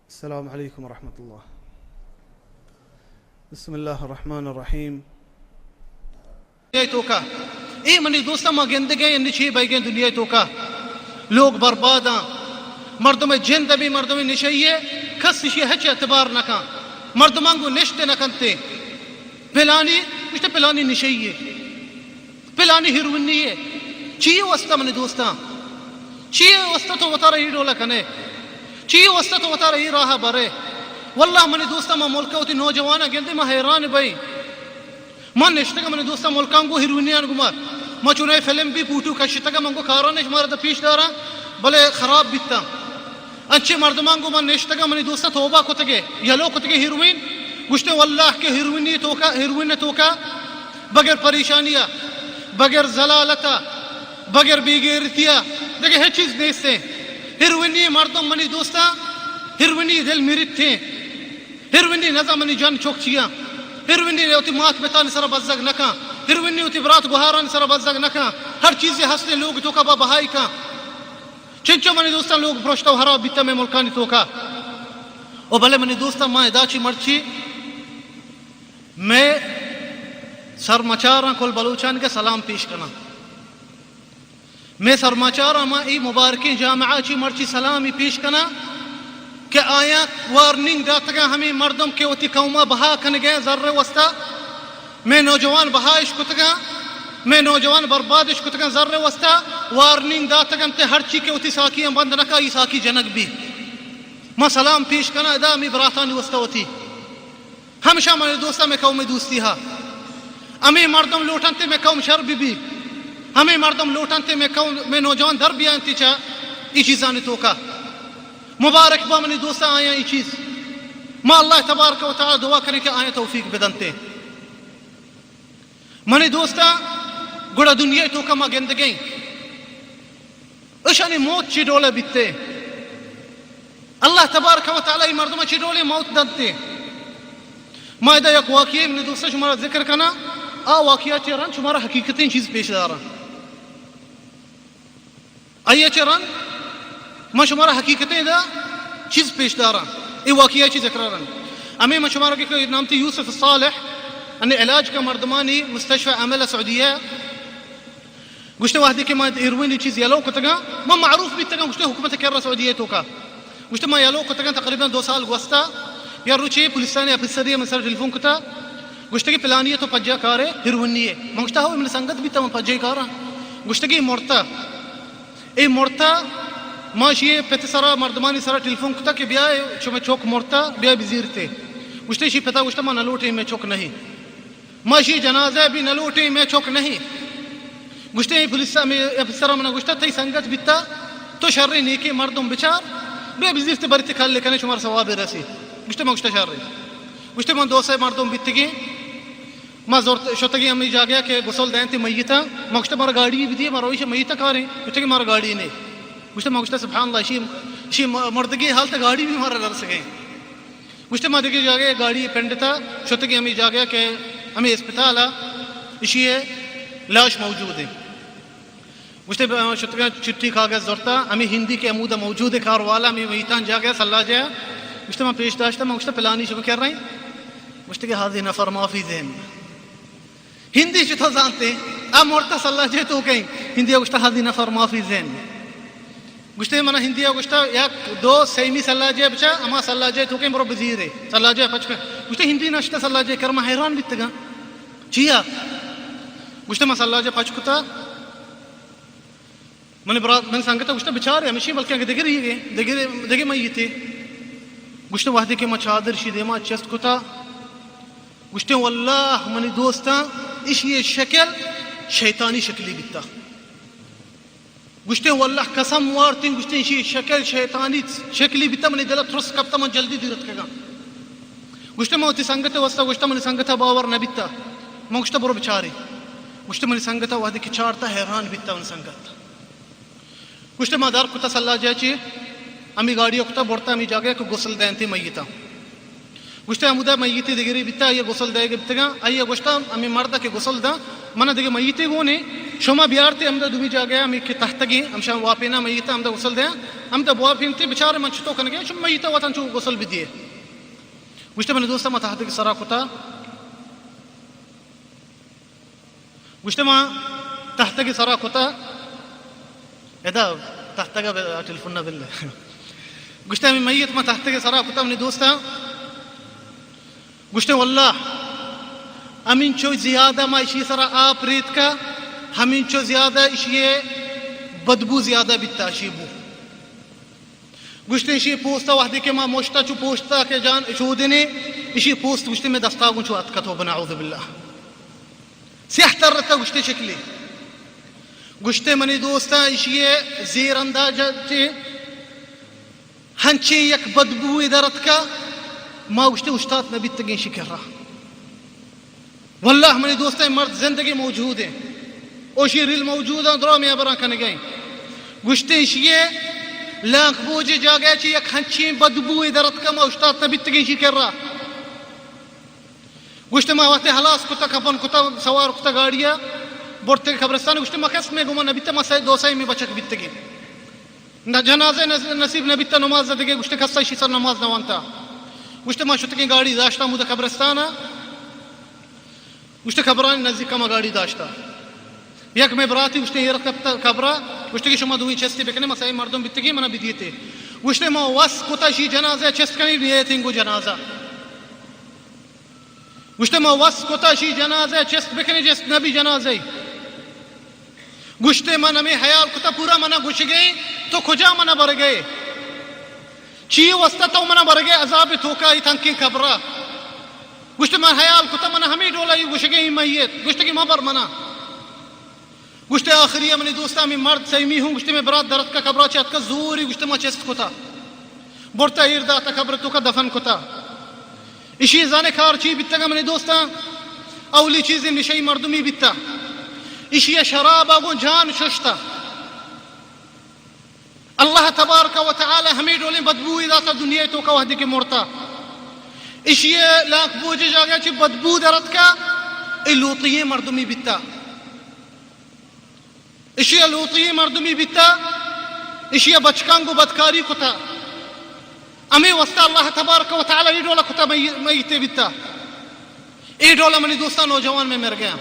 السلام علیکم ورحمۃ اللہ۔ بسم اللہ الرحمن الرحیم۔ اے توکا، اے منی دوستاں، ما گندگیں، یعنی چی بئیگیں دنیا توکا؟ لوگ برباداں، مردم جند بی، مردم نشئی، کس اشی ہچ اعتبار نہ کن، مردمان گو نشت نہ کنتے۔ پلانی، گوشتے پلانی نشئی، پلانی ہیروئنی۔ چی واسطہ منی دوستاں؟ چی واسطہ تو وتارا ای ڈولا کنے؟ چی واسطہ تو وتارا ای راہ برے؟ واللہ منی دوستاں، ما ملکا وتی نوجواناں گندے، ما حیران بئیں۔ ما نشتگاں منی دوستاں ملکاں گو ہیروئنیان گو ما، ما چونائی فلم بی، پوٹو کشتگاں، من گو کارانش مارا دا پیش داراں، بلے خراب بیتاں۔ انچیں مردماں گو من نشتگاں منی دوستاں توبہ کتگے، یلو کتگے ہیروئن۔ گوشتے واللہ کہ ہیروئنی توکا، ہیروئن توکا بغیر پریشانیا، بغیر زلالتا، بغیر بیگیرتیا دگہ ہچ چیز نیستیں۔ ہیروئنی مردم منی دوستاں، ہیروئنی دل میرتیں۔ ہیروئنی نزا منی جن چک چیاں۔ ہیروئنی وتی مات پتانی سرا بزگ نکاں۔ ہیروئنی وتی برات گوہارانی سرا بزگ نکاں۔ ہر چیزے ہستیں لوگ توکا با بہائی کاں۔ چنچو منی دوستاں لوگ پرشتہ و ہراب بیتہ مئے ملکانی توکا۔ و بلے منی دوستاں، ما ادا چی مرچی مئے سرمچاراں کل بلوچان کہ سلام پیش کناں۔ مئے سرمچاراں ما ای مبارکیں جامعہ چی مرچی سلامی پیش کناں کہ آیاں وارننگ داتگاں ہمے مردم کہ وتی قوما بہا کنگے زر واسطہ، مئے نوجوان بہا اش کتگاں، مئے نوجوان برباد اش کتگاں زر واسطہ، وارننگ داتگ انت ہرچی کہ وتی ساکیاں بند نکا، ای ساکی جنگ بی۔ ما سلام پیش کناں ادا ہمے براتانی واسطہ وتی۔ ہمشاں منی دوستاں مئے قوم دوستی ہا۔ ہمے مردم لوٹنتے مئے قوم شر بی بی۔ ہمے مردم لوٹنتے مئے قوم، مئے نوجوان در بیانتی چا ای چیزانی توکا۔ مبارک با منی دوستاں آیاں ای چیز۔ ما اللہ تبارک و تعالی دعا کریں کہ آیاں توفیق بدنتے۔ منی دوستاں، گڑا دنیا توکا ما گندگیں اشانی موت چی ڈولے بیتے؟ اللہ تبارک و تعالی ای مردم چی ڈولے موت دنتے؟ ما ادا یک واقعہ منی دوستاں شمارا ذکر کناں، آ واقعہ چی رند شمارا حقیقتیں چیز پیش داراں۔ آئی چی رند ما شمارا حقیقتیں ادا چیز پیش داراں۔ ای واقعہ چی ذکر رند۔ ہمیں ما شمارا کہ نام تی یوسف صالح، ان علاج کا مردمانی مستشفی عامل سعودیہ۔ گوشتے وہدے کہ ما ہیروئن چیز یلو کتگاں، ما معروف بیتگاں، گوشتے حکومت کرا سعودیہ توکا۔ گوشتے ما یلو کتگاں تقریباً دو سال گوستا، یا روچے پولیسانی افسری من سر ٹیلیفون کتا، گوشتے کہ پلانی تو پجا کارے ہیروئنی ہے۔ من گوشتا ہو من سنگت بیتا من پجا کاراں۔ گوشتے کہ مرتا، اے مرتا، ما شی پت سرا مردمانی سرا ٹیلیفون کتا کہ بیا چو میں چوک مرتا، بیا بزیرتے۔ گوشتے شی پتا گوشتا ما نلوٹے میں چوک نہیں۔ ما اشی جنازہ بھی نہ لوٹیں، میں چک نہیں۔ گوشتے اے پولیس، ہمیں افسر منا گوشتا، تئی سنگت بیتا، تو شریں نیکیں مردم بچار، بیا بزیرتے برتے کل کنے شمار ثواب رسی۔ گوشتے ما گوشتا شریں۔ گوشتے من دو سے مردم بیتگیں، ما زرت شتگیں ہمیں جاگہ کہ غسل دینتے میتا، ما گوشتا مارا گاڑی بدیے، ما رویش میتا کاریں، گوشتے کہ مارا گاڑی نہیں۔ گوشتے ما گوشتا سبحان اللہ، شی، شی مردگی حالت گاڑی بھی مارا نرسگیں۔ گوشتے ما دگہ جاگہ گاڑی پنڈتا، شتگیں ہمے جاگہ کہ ہمے اسپتال ء اشی ء لاش موجود ہے۔ گوشتے ما شتگاں چٹی کاغذ زرتا، ہمے ہندی کہ ہمودا موجود ہے کار والا، ہمے میتان جاگہ سلاجہ۔ گوشتے ما پیش داشتا، ما گوشتا پلانی شما کر رہے ہیں؟ گوشتے کہ هذه نفر ما في ذهن۔ ہندی چطور زانتے؟ آ مرتا سلاجہ تو کہیں۔ ہندی گوشتا هذه نفر ما في ذهن۔ گوشتے منا ہندی ء گوشتا، یک، دو، سیمی سلاجہ بچا، ہما سلاجہ توکیں برو بزیرے۔ سلاجہ پچ کن۔ گوشتے ہندی نشتا سلاجہ کر، ما حیران بیتگاں۔ چیا؟ گوشتے ما سلاجہ پچ کتا۔ من برات، من سنگتا گوشتا بچارے، ہمشی بلکہ اگہ دگری گے، دگری، دگہ میتے۔ گوشتے وہدے کہ ما چادر شی دیما چست کتا۔ گوشتے واللہ منی دوستاں، اشی شکل شیطانی شکلی بیتا۔ گوشتے واللہ قسم وارتیں، گوشتے ایشی شکل شیطانی شکلی بیتا، منی دل ترس کپتا، من جلدی دیر اتکگاں۔ گوشتے من وتی سنگت واسطہ گوشتا، منی سنگتا باور نہ بیتا۔ من گوشتا برو بچارے۔ گوشتے منی سنگتا وہدے کہ چارتا حیران بیتا من سنگت۔ گوشتے ما در کتا سلاجہ چی، ہمی گاڑی کتا برتا ہمی جاگہ کہ غسل دینتے میتا۔ گوشتے ہمودا میتے دگری بیتا، آئی غسل دئیگ بیتگاں، آئی گوشتا ہمیں مرد کہ غسل دا، من دگہ میتے گونے، شما بیارتے ہمدا دومی جاگہ ہمیں کہ تحتگیں، ہمشان واپینا میتا ہمدا غسل دیا، ہمدا بواپینتے بچارے من چطور کنگے، شما میتا وطن چو غسل بدیے۔ گوشتے منی دوستا ما تحتگی سرا کتا، گوشتے ما تحتگی سرا کتا، ادا تحتگا بے-، ٹیلیفون نہ بلے۔ گوشتے ہمیں میت ما تحتگی سرا کتا منی دوستا۔ گوشتے واللہ ہمینچو زیادہ ما اشی سرا آپ ریتکا، ہمینچو زیادہ اشی بدبو زیادہ بیتا، اشی بو۔ گوشتے اشی پوستا وحدی کہ ما مشتا چو پوشتا کہ جان چودنے، اشی پوست گوشتے میں دستا گون چو اتکا، توبہ نعوذ باللہ۔ سیاہ تر رتا گوشتے شکلی۔ گوشتے منی دوستاں اشی زیر انداز تے ہنچیں یک بدبوئے در اتکا، ما گوشتے اشتات نہ بیتگیں اشی کرا۔ واللہ منی دوستاں مرد زندگی موجود ہیں، اوشی ریل موجود ہیں، درا میں ابران کنگے۔ گوشتے اشی لانک بوجے جاگہ چی یک ہنچیں بدبوئے در اتکا، ما اشتات نہ بیتگیں اشی کرا۔ گوشتے ما وقتے ہلاس کتا، کپن کتا، سوار کتا گاڑیا، برتے قبرستان۔ گوشتے ما کس میں گمان نہ بیتا، ما سہ دو سہ میں بچک بیتگیں۔ نہ جنازہ نص-، نصیب نہ بیتا، نماز دگے گوشتے کسا اشی سر نماز نہ وانتا۔ گوشتے ما شتگیں گاڑی داشتا ہمودا قبرستانا۔ گوشتے قبرانی نزدیک ما گاڑی داشتا۔ یک میں براتی گوشتے ایر کپتا قبرا، گوشتے کہ شما دوی چستی بکنے، ما سہ مردم بیتگیں، منا بدیتے۔ گوشتے ما وس کتا شی جنازہ چست کنی، نیتیں گو جنازہ۔ گوشتے ما وس کتا شی جنازہ چست بکنے، چست نبی جنازہ۔ گوشتے من ہمیں حیال کتا پورا منا گوشگے، تو کجا منا برگے؟ چی واسطہ تو منا برگے عذاب توکا ای تنکیں قبرا؟ گوشتے من حیال کتا منا ہمیں ڈولا ای گوشگے ای میت۔ گوشتے کہ ما بر منا۔ گوشتے آخری منی دوستا ہمیں مرد سیمی ہوں، گوشتے میں برات درت کا قبرا چہ اتکا زوری گوشتے ما چست کتا۔ برتا ایر داتا قبر توکا دفن کتا۔ اشی زانے کار چی بیتگا منی دوستاں؟ اولی چیز نشئی مردمی بیتا۔ اشی شراب آگو جان ششتا۔ اللہ تبارک و تعالی ہمیں ڈولیں بدبوئی داتا دنیا توکا وحدی کے مرتا۔ اشی لانک بوجے جاگہ چی بدبو درت کا، اے لوطی مردمی بیتا۔ اشی لوطی مردمی بیتا، اشی بچکان گو بدکاری کتا۔ ہمیں واسطہ اللہ تبارک و تعالی اے ڈولا کتا می-، میتے بیتا۔ اے ڈولا منی دوستان نوجوان میں مر گیا۔